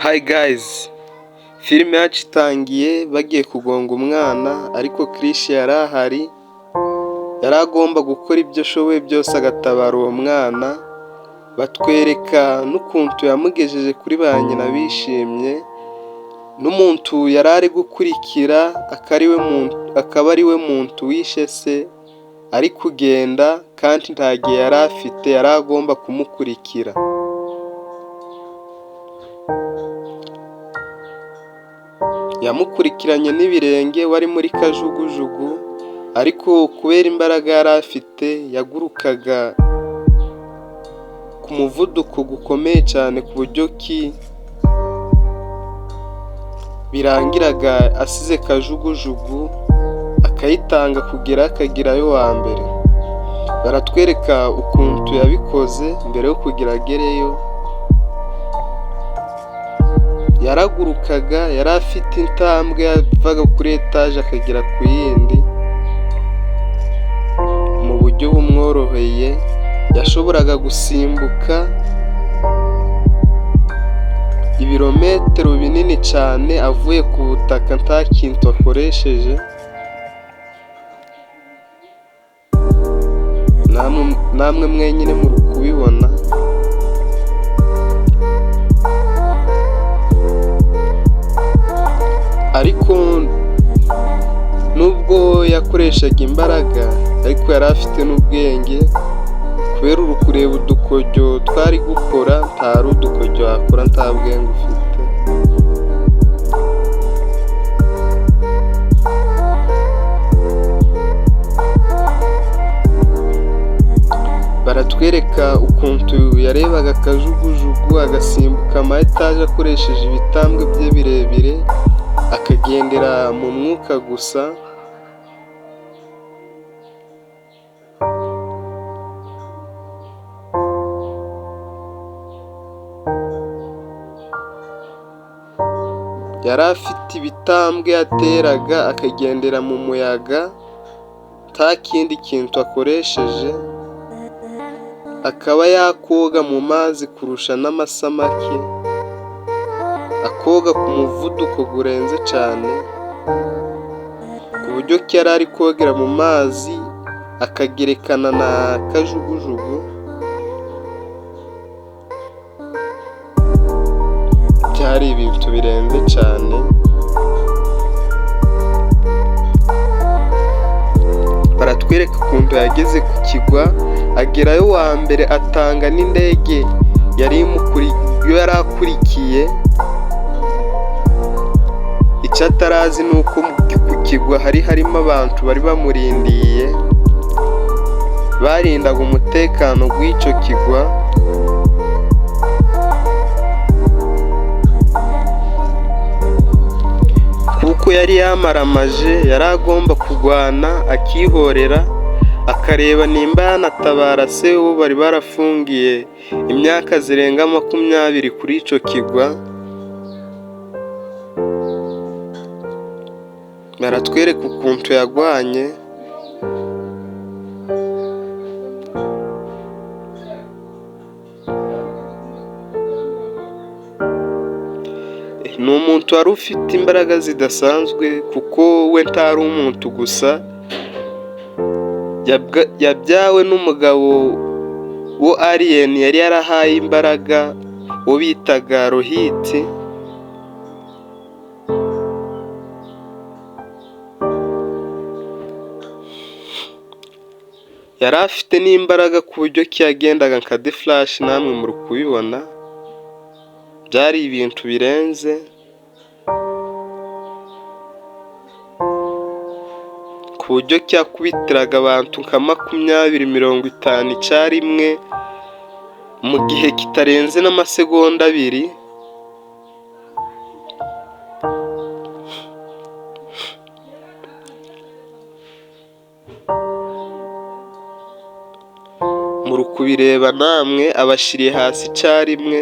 Hi guys, filime yacu itangiye bagiye kugonga umwana, ariko Krish yari ahari, yari agomba gukora ibyo ashoboye byose agatabara uwo mwana. Batwereka n'ukuntu yamugejeje kuri ba nyina bishimye, n'umuntu yari ari gukurikira akaba ari we muntu wishe se, ari kugenda kandi nta gihe yari afite, yari agomba kumukurikira. Yamukurikiranye n'ibirenge, wari muri kajugujugu, ariko kubera imbaraga yari afite yagurukaga ku muvuduko gukomeye cyane, ku buryo ki birangiraga asize kajugujugu akayitanga kugera akagerayo wa mbere. Baratwereka ukuntu yabikoze mbere yo kugira agereyo. Yaragurukaga, yari afite intambwe yavaga kuri etaje akagera ku yindi mu buryo bumworoheye. Yashoboraga gusimbuka ibirometero binini cyane avuye ku butaka nta kintu akoresheje. Namwe mwenyine muri kubibona. Ariko nubwo yakoreshaga imbaraga, ariko yari afite n'ubwenge, kubera uri kureba udukoryo twari gukora, ntari udukoryo wakora nta bwenge ufite. Baratwereka ukuntu yarebaga akajugujugu agasimbuka ama etaje akoresheje ibitambwe bye birebire, akagendera mu mwuka gusa. Yari afite ibitambwe yateraga akagendera mu muyaga nta kindi kintu akoresheje, akaba yakoga mu mazi kurusha n'amasamake, akoga ku muvuduko gurenze cyane, ku buryo ki yari ari kogera mu mazi akagerekana na kajugujugu. Byari ibintu birenze cyane. Baratwereka ukuntu yageze ku kigwa, agerayo wa mbere, atanga n'indege yari yari akurikiye. Icyo atarazi ni uko ku kigwa hari harimo abantu bari bamurindiye, barindaga umutekano w'icyo kigwa. Kuko yari yamaramaje, yari agomba kurwana akihorera, akareba nimba yanatabara se uwo bari barafungiye imyaka zirenga 20 kuri icyo kigwa. Baratwereka ukuntu yarwanye. Ni umuntu wari ufite imbaraga zidasanzwe, kuko we ntari umuntu gusa, yabyawe n'umugabo wo alien yari yarahaye imbaraga, wo bitaga Rohiti. Yari afite n'imbaraga ku buryo ki yagendaga nka The Flash, namwe muri kubibona, byari ibintu birenze. Ku buryo ki yakubitiraga abantu nka 20, 50 icyarimwe mu gihe kitarenze n'amasegonda 2. Muri kubireba namwe, abashyiriye hasi icyarimwe.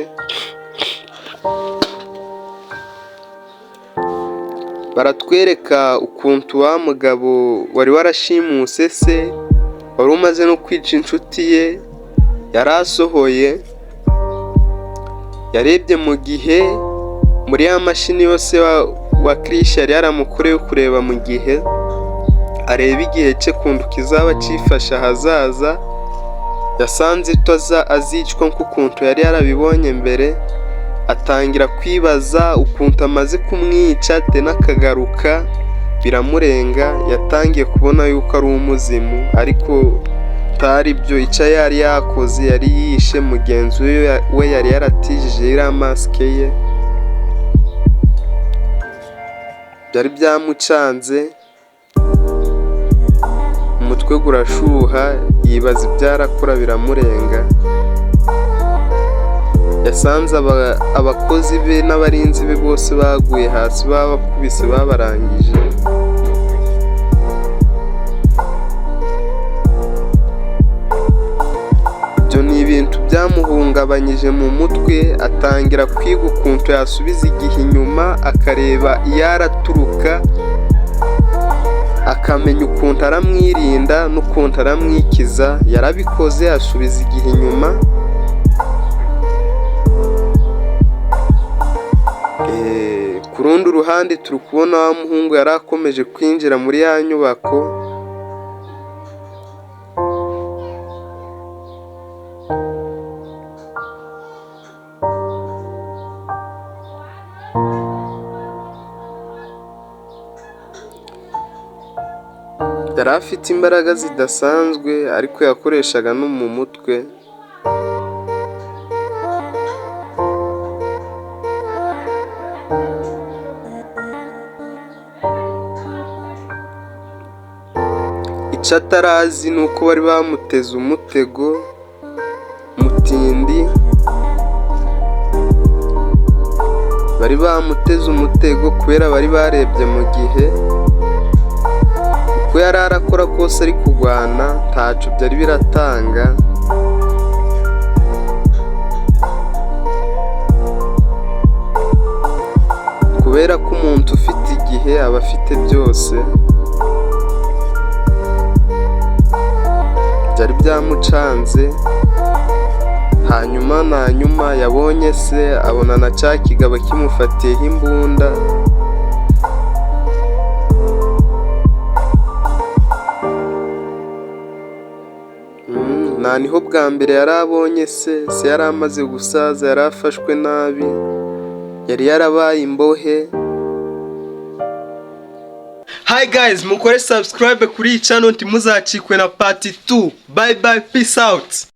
Baratwereka ukuntu wa mugabo wari warashimuse se, wari umaze no kwica inshuti ye, yari asohoye, yarebye mu gihe Muri ya mashini yose wa Krish yari yaramukoreye kureba mu gihe, areba igihe cye kuntu kizaba cyifashe ahazaza, yasanze itoza azicwa nk'ukuntu yari yarabibonye mbere. Atangira kwibaza ukuntu amaze kumwica tena akagaruka, biramurenga. Yatangiye kubona yuko ari umuzimu, ariko atari byo. Icyo yari yakoze, yari yishe mugenzi we yari yaratijije iriya masike ye. Byari byamucanze, umutwe gurashuha, yibaza ibyo arakora biramurenga. Yasanze abakozi be n'abarinzi be bose baguye hasi, babakubise babarangije. Ibyo ni ibintu byamuhungabanyije mu mutwe, atangira kwiga ukuntu yasubiza igihe inyuma, akareba iyo araturuka, akamenya ukuntu aramwirinda n'ukuntu aramwikiza. Yarabikoze, asubiza igihe inyuma. Ku rundi ruhande turi kubona wa muhungu yari akomeje kwinjira muri ya nyubako. Yari afite imbaraga zidasanzwe, ariko yakoreshaga no mu mutwe. Icyo atarazi ni uko bari bamuteze umutego mutindi, bari bamuteze umutego kubera bari barebye mu gihe. Uko yari arakora kose ari kurwana, ntacyo byari biratanga. Kubera ko umuntu ufite igihe aba afite byose. Byari byamucanze. Hanyuma na nyuma yabonye se, abona na cya kigabo kimufatiyeho imbunda. Nta niho bwa mbere yari abonye se. Se yari amaze gusaza, yari afashwe nabi, yari yarabaye imbohe. Hi guys, mukore subscribe kuri iyi channel ntimuzacikwe na part 2. Bye bye, peace out.